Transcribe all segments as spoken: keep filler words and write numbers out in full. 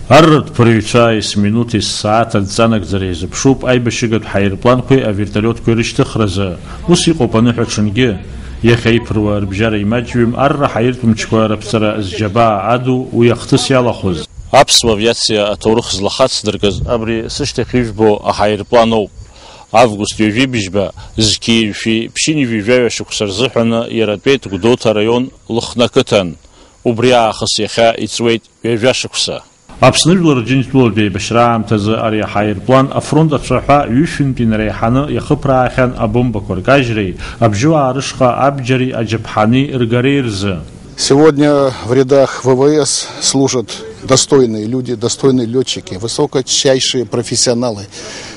Арратә ԥырҩцәа есминуҭ, ессааҭ адҵа нагӡара иазыԥшуп аибашьыгатә ҳаирпланқәеи авертолиотқәеи рышьҭыхразы. Ус иҟоуп аныҳәа ҽынгьы. Иахьа иԥыруа рыбжьара имаҷҩым арра ҳаиртә мчқәа рыԥҵара зџьабаа аду уи ахҭыс иалахәыз. Аԥсуа авиациа аҭоурых злахацдыркыз абри сышьҭахь ижәбо аҳаирплан ауп. Август ҩажәи бжьба, зқьи жәшәи ԥшьынҩажәи жәаҩа шықәса рзыҳәаны иара атәеит Гәдоуҭа араион Лыхны ақыҭан. Убри аахыс иахьа иҵуеит ҩажәа шықәса. Аԥсны жәлар Рџьынџьтәылатә еибашьра аамҭазы ари аҳаирплан афронт ацәаҳәа ҩышәынтә инареиҳаны иахыԥраахьан абомбақәа ркажьреи, абжьуаа рышҟа абџьари аџьаԥҳани ргареи рзы. Сегодня в рядах В В С служат достойные люди, достойные лётчики, высокочайшие профессионалы.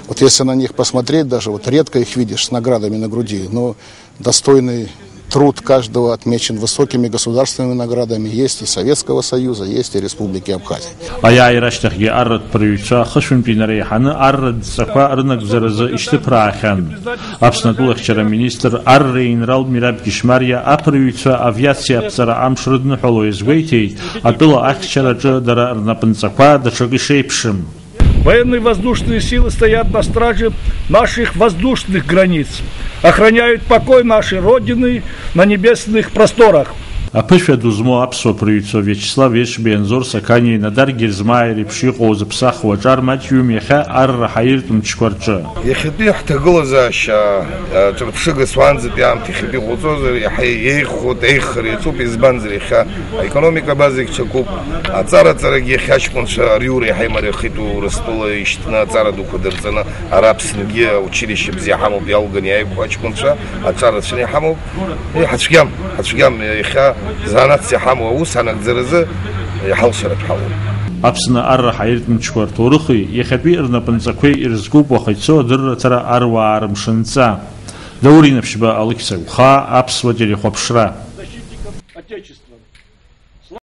Вот если на них посмотреть, даже вот редко их видишь с наградами на груди, но достойный труд каждого отмечен высокими государственными наградами, есть и Советского Союза, есть и Республики Абхазия. Аиааира ашьҭахьгьы арратә ԥырҩцәа хышәынтә инареиҳаны арратә дҵақәа рынагӡаразы ишьҭыԥраахьан. Аԥсны атәылахьчара министр арра еинрал Мираб Кишмариа аԥырҩцәа авиациа аԥҵара амш рыдныҳәало иазгәеиҭеит, атәыла ахьчараҿы дара рнапынҵақәа даҽакы ишеиԥшым. Военные воздушные силы стоят на страже наших воздушных границ, охраняют покой нашей Родины на небесных просторах. Аԥышәа ду змоу аԥсуа ԥырҩцәа Виачеслав Ешбеи, Анзор Сақаниеи, Надар Герзмаиеи реиԥш иҟоу зыԥсахуа аҿар маҷҩым иахьа арра ҳаиртә мчқәа рҿы. Иахьатәи ҳҭагылазаашьа, а, ҿырԥшыга суаанӡатәи аамҭа иахьатәи ҟоуҵозар, иаҳа еиӷьхоит, еиӷьхар иаҿуп, избанзар, иахьа аекономика абазагь ҽакуп, аҵара-ҵарагь иахьа аҷкәынцәа ариура иаҳа имариахеит, Урыстәыла ишьҭны аҵара дуқәа дырҵаны, ара Аԥсынгьы аучилишьче бзиа ҳамоуп, иалганы иааиқәа аҷкәынцәа, аҿар рацәаны иҳамоуп. Еи, ҳацәгьам, ҳацәгьам, иахьа занааҭс иҳамоу аус анагӡаразы иҳалшаратә ҳауп. Аԥсны арра ҳаиртә мчқәа рҭоурыхи иахьатәи рнапынҵақәеи ирызкуп уаха ицо адырраҭара аруаа рымшынҵа. Даур Инаԥшьба, Алықьса Гәхаа, Аԥсуа телехәаԥшра.